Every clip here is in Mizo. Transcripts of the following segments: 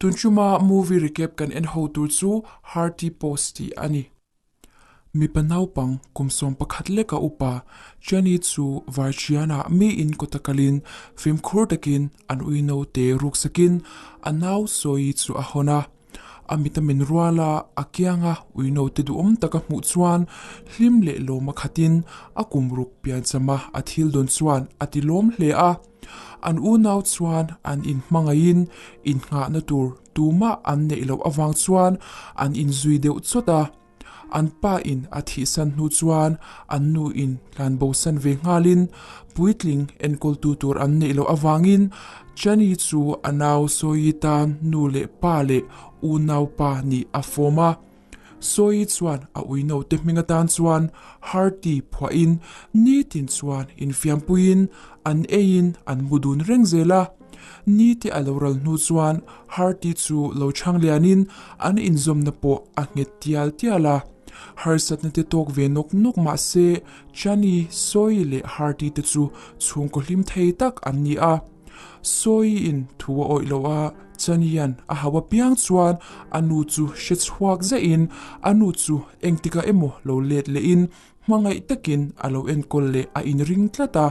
Tun ṭuma movie recap kan en ho tur chu Hearty Post tih a ni. Mipa naupang kum 11 leka upa Jenny chu Varchianah mi in kawta kalin fimkhur takin an ui naute ruksakin a nau Sawi chu a hawn a. A mit a men rual a, a kianga ui naute duhawm taka hmuh chuan hlim leh lawm a khatin a kum ruk pianchama a thil dawn chuan a ti lawm hle a. An unau chuan an inhmangaihin innghahna tur tumah an neih loh avang chuan an inzui deuh chawt a. An pa in a thihsan hnu chuan an nu in tlan bosan ve nghalin puitling enkawltu tur an neih loh avangin Chani chu a nau Sawi tan nu leh pa leh unaupa nih a fawm a. Sawi chuan a uinote hming atan chuan Harty phuahin nitin chuan infiampuiin an eiin an mu dun reng zel a. Nite a lo ral hnu chuan Harty chu lo chhang lianin an inzawmna pawh a nghet tial tial a. Harsatna te tawk ve nawk nawk mah se Chani, Sawi leh Harty te chu chhungkaw hlim thei tak an ni a. Sawiin thu a awih loh a, Chanian a hau apiang chuan a nu chu hre chhuak zaihin a nu chu engtikah emaw lo let lehin hmangaih takin a lo enkawl leh a inring tlat a.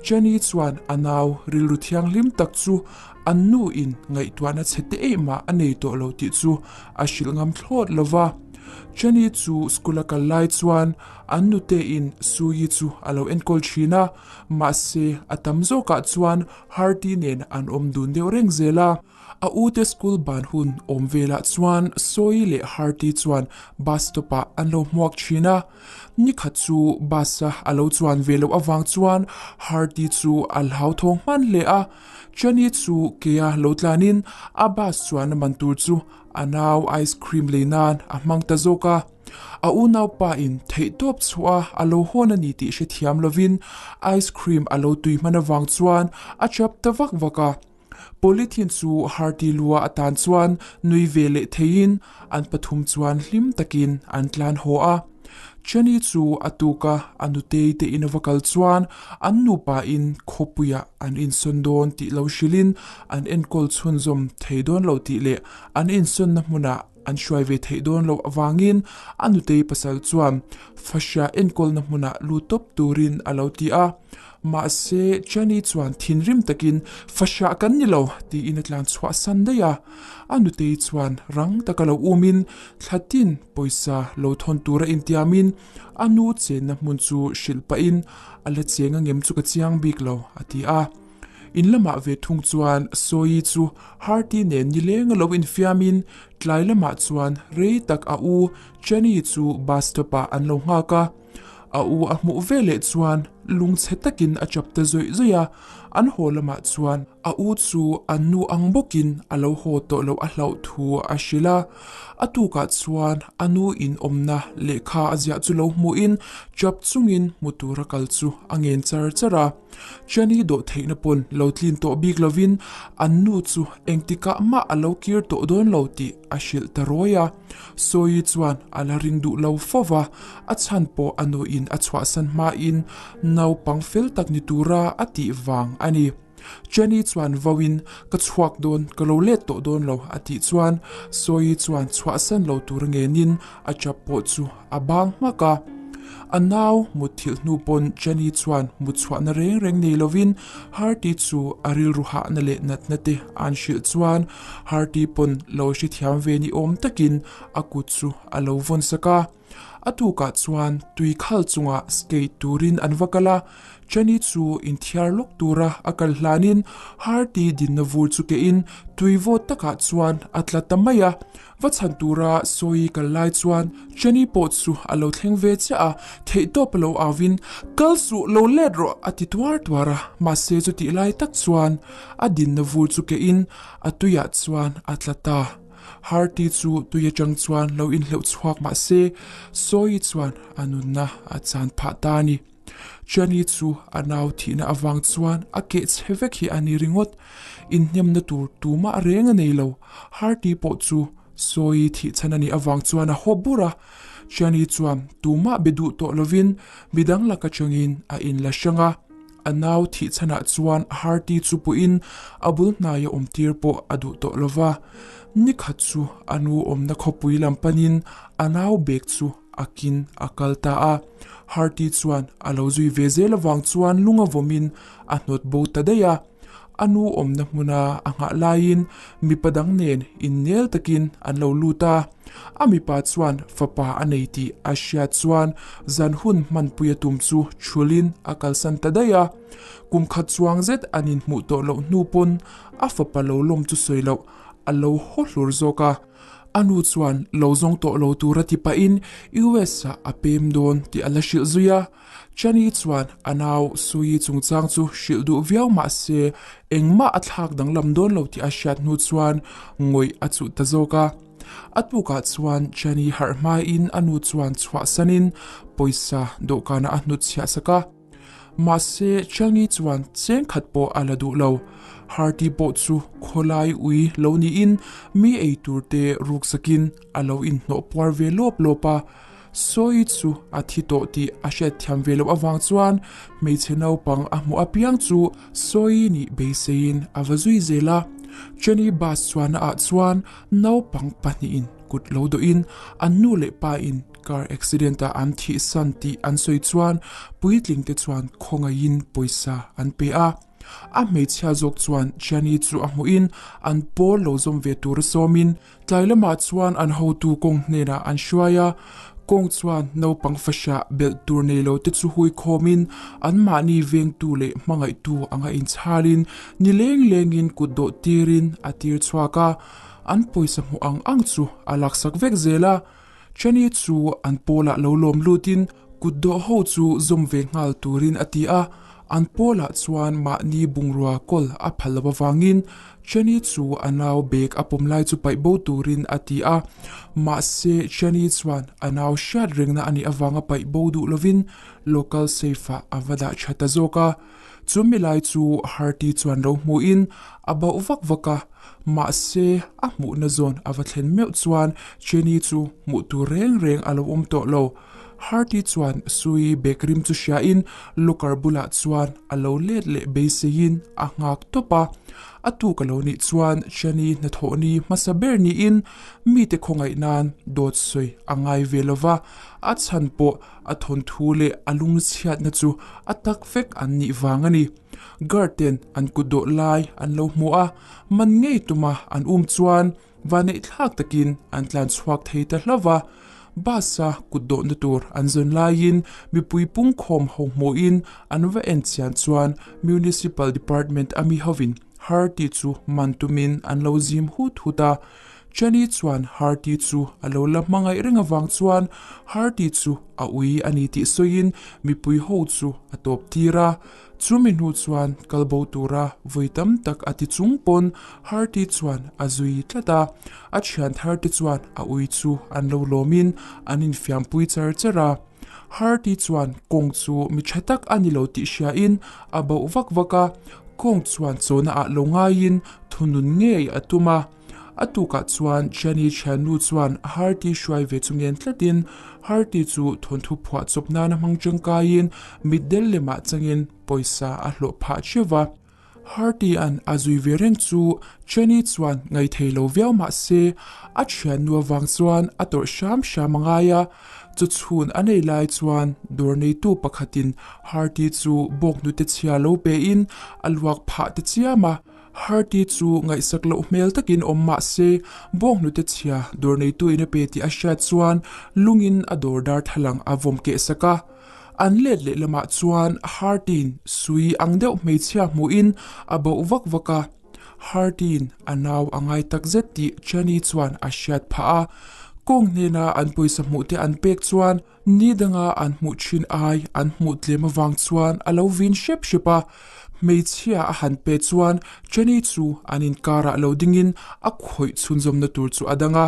Chani chuan a nau rilru thianghlim tak chu an nuin ngaihtuahna chhe te eihmah a nei tawh lo tih chu a hrilh ngam thlawt lo va. Chani chu school a kal lai chuan an nutein Suyi chu a lo enkawl thin a. Mahse, a tam zawkah chuan Harty nen an awm dun deuh reng zel a. A ute school ban hun awm velah chuan Sawi leh Harty chuan bus stop ah an lo hmuak thin a. Nikhat chu bus a a lo chuan ve loh avang chuan Harty chu a hlauthawng hman hle a. Chani chu kea lo tlanin a bus chuan a man tur chu a nau ice cream lei nan a hmang ta zawk a. A unaupa in theihtawp chhuah a lo hawn a ni tih hrethiam lovin ice cream a lo tui hman avang chuan a chap ta vak vak a. Polythene chu Harty lua atan chuan nui ve leh theiin an pathum chuan hlim takin an tlan haw a. Jenny chu a tuk a, a nutei te in a va kal chuan an nupa in khawpuiah an insawn dawn tih lo hrilhin an enkawl chhunzawm thei dawn lo tih leh an insawnna hmunah An hruai ve theih dawn loh avangin a nutei pasal chuan fahriah enkawlna hmunah lu tawp turin a lo ti a. Mahse, Jenny chuan thinrim takin fahriah kan ni lo tiin a tlan chhuah san daih a. A nutei chuan rang taka lo umin thlatin pawisa lo thawn tura intiamin a nu chenna hmun chu hrilh pahin a la cheng angem chu ka chiang bik lo a ti a. In lamah ve thung chuan Sawi chu Harty nen nileng a lo infiamin tlai lamah chuan rei tak a u Jenny chu bus stop ah an lo nghak a. A u a hmuh veleh chuan lungchhe takin a chap ta zawih zawih a, an haw lamah chuan a u chu an nu ang bawkin a lo haw tawh loh a hlauh thu a hrilh a. A tukah chuan a nu in awmna lehkha a ziah chu lo hmuhin chap chungin hmu tura kal chu a ngen char char a. Jenny dawh theihna pawn lo tlin tawh bik lovin an nu chu engtikah mah a lo kir tawh dawn lo tih a hrilh ta rawi a. Sawi chuan a la ring duh lo fo va, a chhan pawh a nuin a chhuahsan hmain naupang fel tak ni tura a tih vang a ni. Jenny chuan vauin ka chhuak dawn, ka lo let tawh dawn lo a tih chuan Sawi chuan chhuahsan lo tura ngenin a chap pawh chu a bang hmak a. A nau mutthilh hnu pawn Jenny chuan mutchhuahna reng reng nei lovin Harty chu a rilru hahna leh natna te an hrilh chuan Harty pawn lo hrethiam ve ni awm takin a kut chu a lo vawn sak a. A tukah chuan tui khal chungah skate turin an va kal a, Jenny chu inthiar lawk tura a kal hlanin Harty dinna vur chu kehin tui vawt takah chuan a tla ta mai a. Va chhan tura sawi kal lai chuan Jenny pawh chu a lo thleng ve chiah a, theihtawp a lo auin, Kal suh, lo let rawh! a ti tuar tuar a, mahse chutih lai tak chuan a dinna vur chu kehin a tuiah chuan a tla ta. Harty chu tui atang chuan lo inhleuh chhuak mahse Sawi chuan a nunna a chan phah ta a ni. Jenny chu a nau thihna avang chuan a keh chhe vek hi a ni ringawt. Inhnemna tur tumah reng a nei lo. Harty pawh chu Sawi thih chhan a nih avang chuan a haw bur a. Jenny chuan tumah be duh tawh lovin midang lak atangin a inla hrang a. A nau thih chhanah chuan Harty chu puiin a bul hnaia awmtir pawh a duh tawh lo va. Ni khat chu a nu awmna khawpui lam panin a nau bag chu a kin a kal ta a. Harty chuan a lo zui ve zel avang chuan lung a vawmin a hnawt bo ta daih a. A nu awmna hmuna a nghah laiin mipa dang nen innel takin an lo lut a. A mipa chuan fapa a nei tih a hriat chuan zan hun hmanpui a tum chu thulin a kalsan ta daih a. Kum khat chuang zet an inhmuh tawh loh hnu pawn a fapa lo lawm chu sawi loh a lo haw hlur zawk a. A nu chuan lo zawng tawh lo tur a ti pahin US ah a pem dawn tih a la hrilh zui a. Chani chuan a nau Sui chungchang chu hrilh duh viau mah se engmah a thlak danglam dawn lo tih a hriat hnu chuan ngawih a chuh ta zawk a. A tukah chuan Chani harh hmain a nu chuan chhuahsanin pawisa dawhkanah a hnutchhiah sak a. Mahse Chani chuan cheng khat pawh a la duh lo. Harty pawh chu khawlai ui lo niin mi eitur te ruksakin a lo inhnawh puar ve lawp lawp a. Sawi chu a thi tawh tih a hriatthiam ve loh avang chuan hmeichhe naupang a hmuh apiang chu Sawi nih beiseiin a va zui zel a. Jenny bus chuanna ah chuan naupang pahnihin kut lo dawhin an nu leh pa in car accident ah an thihsan tih an sawi chuan puitling te chuan khawngaihin pawisa an pe a. A hmeichhia zawk chuan Jenny chu a hmuhin an pawl lo zawm ve tur a sawmin Tlai lamah chuan an hotu kawng hnenah an hruai a, kawng chuan naupang fahriah belh tur nei lo te chu hui khawmin anmahni vengtu leh hmangaihtu anga inchhalin ni leng lengin kut dawh tirin a tir chhuak a, an pawisa hmuh ang ang chu a laksak vek zel a. Chani chu an pawlah lo lawm lutin kut dawh ho chu zawm ve nghal turin a ti a, an pawlah chuan mahni bungrua kawl a phal lo avangin Chani chu a nau bag a pawm lai chu paih bo turin a ti a, mahse Chani chuan a nau hriat rengna a nih avanga paih bo duh lovin local safe ah a va dah tha ta zawk a. Chu milai chu Harty chuan lo hmuhin a bauh vak vak a, mahse a hmuhna zawn a va thlen meuh chuan Jenny chu hmuh tur reng reng a lo awm tawh lo. Harty chuan Sui bag rim chu hriain locker bulah chuan a lo let leh beiseiin a nghak tawp a. A tuk a lo nih chuan Jenny hnathawh ni hmasa ber niin mite khawngaih nan dawt sawi a ngai ve lova, a chhan pawh A thawnthu leh a lungchhiatna chu a tak vek an nih vang a ni. Guard ten an kut dawh lai an lo hmu a, man ngei tuma an um chuan vaneih thlak takin an tlan chhuak thei ta hlauh va. Bus a kut dawhna tur an zawn laiin mipui pungkhawm ho hmuhin an va en chian chuan Municipal Department a mi hovin Harty chu man tumin an lo zim hut hut a. Jenny chuan Harty chu a lo la hmangaih reng avang chuan Harty chu a ui a ni tih sawiin mipui ho chu a tawp tir a. Chumi hnu chuan kal bo tura vawi tam tak a ti chung pawn Harty chuan a zui tlat a. A thian thar te chuan a ui chu an lo lawmin an infiampui char char a. Harty chuan kawng chu mi tha tak a ni lo tih hriain a bauh vak vak a. Kawng chuan chawhna ah lo ngaiin thunun ngei a tum a. A tukah chuan Jenny thiannu chuan Harty hruai ve chu ngen tlatin Harty chu thawnthu phuah chawp nana hmang tangkaiin mitdel lemah changin pawisa a hlawh phah theuh va. Harty-a'n a zui ve reng chu Jenny chuan ngaithei lo viau mah se a thiannu avang chuan a tawrh hram hram a ngai a. Chu chhun a nei lai chuan dawr neitu pakhatin Harty chu bawk hnute chhia lo pein a luak phah ta chiam a. Harty chu ngaihsak loh hmel takin awm mah se, bawnghnute chhia dawr neituin a pe tih a hriat chuan lungin a dawr darthlalang a vawm keh sak a. An let leh lamah chuan Harty'n sui ang deuh hmeichhia hmuhin a bauh vak vak a. Harty'n a nau a ngai tak zet tih Jenny chuan a hriat phah a. Kawng hnena an pawisa hmuhte an pek chuan Ni danga an hmuh thin ai an hmuh tlem avang chuan a lo vin hrep hrep a, hmeichhia a han pe chuan Jenny chu an inkarah lo dingin a khawih chhunzawmna tur chu a dang a.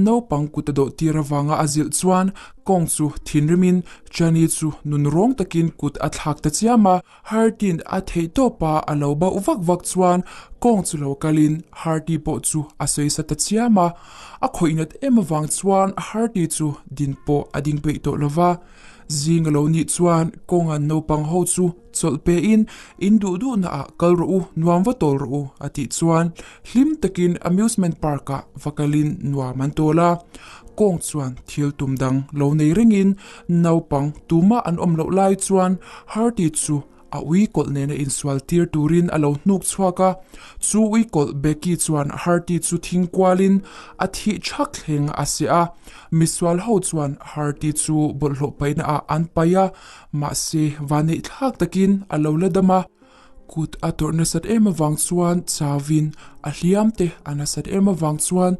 Naupang kut a dawh tir avanga a zilh chuan kawng chu thinrimin Jenny chu nun rawng takin kut a thlak ta chiam a. Hartin a theih tawpa a lo bauh vak vak chuan kawng chu lo kalin Harty pawh chu a sawi sa ta chiam a. A khawih nat em avang chuan Harty chu din pawh a ding peih tawh lo va. Zing a lo nih chuan kawnga naupang ho chu chawlh pe in, In duh duhna ah kal rawh u, nuam va tawl rawh u, a tih chuan hlim takin amusement park ah va kalin nuam an tawl a. Kawng chuan thil tum dang lo nei rengin naupang tumah an awm loh lai chuan Hardy chu A ui kawlh nena insual tir turin a lo hnuk chhuak a, chu ui kawlh Becky chuan Harty chu thing kualin a thih thak thleng a seh a. Misual ho chuan Harty chu bawlhhlawh paihna ah an paih a, mahse vaneih thlak takin a lo la dam a. Kut a tawrh nasat em avang chuan chauvin a hliam te a nasat em avang chuan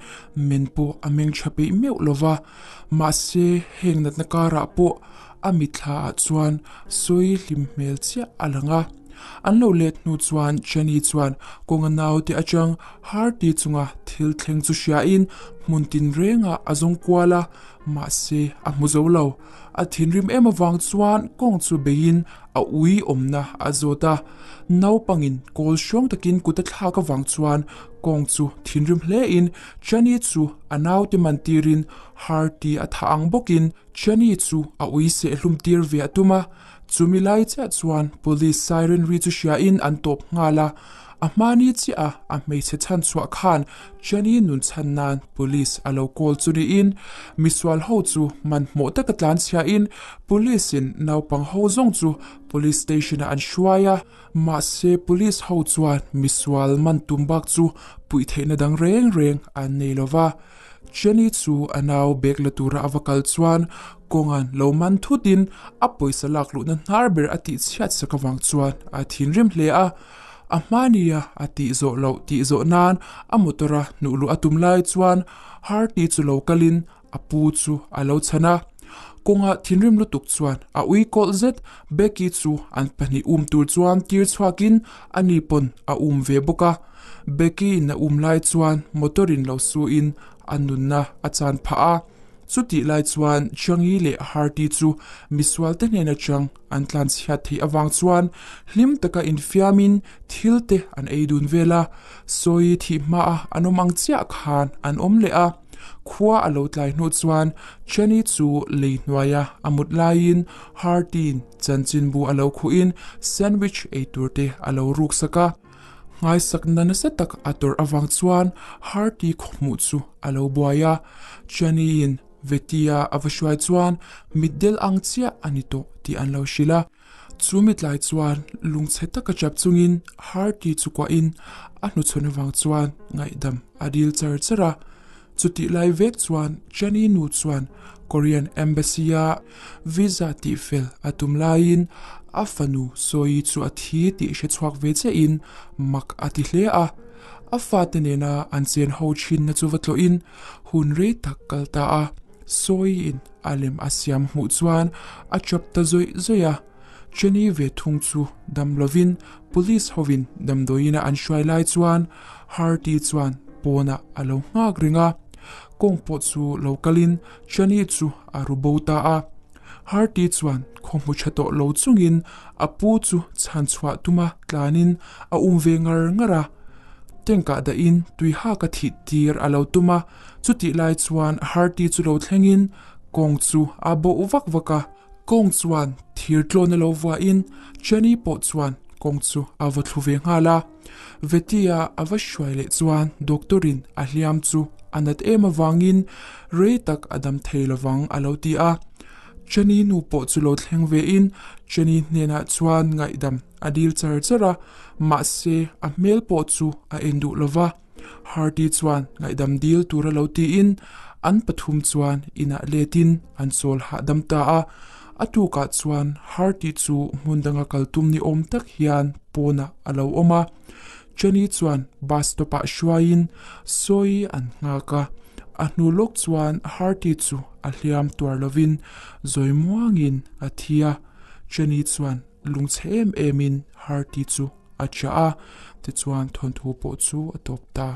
men pawh a meng tha peih meuh lova, mahse heng natna karah pawh A mitthla ah chuan sawi hlim hmel chiah a lang a. An lo let hnu chuan Jenny chuan kawnga naute atang Harty chunga thil thleng chu hriain hmun tinrengah a zawng kual a, mahse a hmu zo lo. A thinrim em avang chuan kawng chu beiin a ui awmna a zawt a. Naupangin kawl hrawng takin kut a thlak avang chuan kawng chu thinrim hlein Jenny chu a naute man tirin Harty a thah ang bawkin Jenny chu a ui sehhlum tir ve a tum a, chumi lai chiah chuan police siren ri chu hriain an tawp nghal a. A hmani chiah a a hmeichhe chhan chhuah khan Jenny nun chhan nan police a lo call chu niin misual ho chu hmanhmawh taka tlan chhiain police in naupang ho zawng chu police station ah an hruai a. Mahse police ho chuan misual man tum bak chu puih theihna dang reng reng an nei lova. Jenny chu a nau bag la tura a va kal chuan kawnga'n lo man thutin a pawisa lak luhna hnar ber a tih chhiat sak avang chuan a thinrim hle a. A hmania a tih zawh loh tih zawh nan a motor a hnuh luh a tum lai chuan Harty chu lo kalin a pu chu a lo chhan a. Kawnga thinrim lutuk chuan a ui kawlh zet Becky chu an pahnih um tur chuan tir chhuakin ani pawn a um ve bawk a. Becky in a um lai chuan motor in lo su in a nunna a chan phah a. Chutih lai chuan Changi leh Harty chu misual te hnen atang an tlan chhiat theih avang chuan hlim taka infiam in thil te an ei dun vel a. Sawi thih hma a an awm ang chiah khan an awm leh a. Khua a lo tlai hnu chuan Jenny chu lei hnuaia a mut laiin Harty-in chanchinbu a lo khuhin sandwich ei tur te a lo ruk sak a. Nghaisakna nasa tak a tawrh avang chuan Harty khawhmuh chu a lo buai a. Jenny-in Vetia a va hruai chuan mitdel ang chiah a ni tawh tih an lo hrilh a. Chu mitlai chuan lungchhe taka chap chungin Harty chu kuahin a hnuchhawn avang chuan ngaihdam a dil char char a. Chutih lai vek chuan Jenny nu chuan Korean Embassy-a visa tihfel a tum laiin a fanu Sawi chu a thi tih hre chhuak ve chiahin mak a ti hle a. A fate nena an chen ho thinna chu va tlawhin hun rei tak kal ta a. Sawiin a lem a siam hmuh chuan a chap ta zawih zawih a. Jenny ve thung chu dam lovin police hovin damdawiina an hruai lai chuan Harty chuan pawnah a lo nghak reng a. Kawng pawh chu lo kalin Jenny chu a ru bo ta a. Harty chuan khaw hmu tha tawh lo chungin a pu chu chhan chhuah tuma tlanin a um ve ngar ngar a. Tank ah dahin tui hak a thih tir a lo tum a. Chutih lai chuan Harty chu lo thlengin kawng chu a bawh vak vak a, kawng chuan thir tlawn a lo vuahin Jenny pawh chuan kawng chu a va thlu ve nghal a. Vetia a va hruai leh chuan doctor in a hliam chu a nat em avangin rei tak a dam thei lovang a lo ti a. Jenny nu pawh chu lo thleng vein Jenny hnenah chuan ngaihdam a dil char char a, mahse a hmel pawh chu a en duh lova. Hardy chuan ngaihdam dil tur a lo tiin an pathum chuan inah letin an chawl hahdam ta a. A tukah chuan Hardy chu hmun danga kal tum ni awm tak hian pawnah a lo awm a. Jenny chuan bus stop ah hruaiin sawi an nghak a. A hnu lawk chuan Hardy chu a hliam tuar lovin zawi muangin a thi a. Jenny chuan lungchhe em emin Hardy chu a chah a, tichuan thawnthu pawh chu a tawp ta.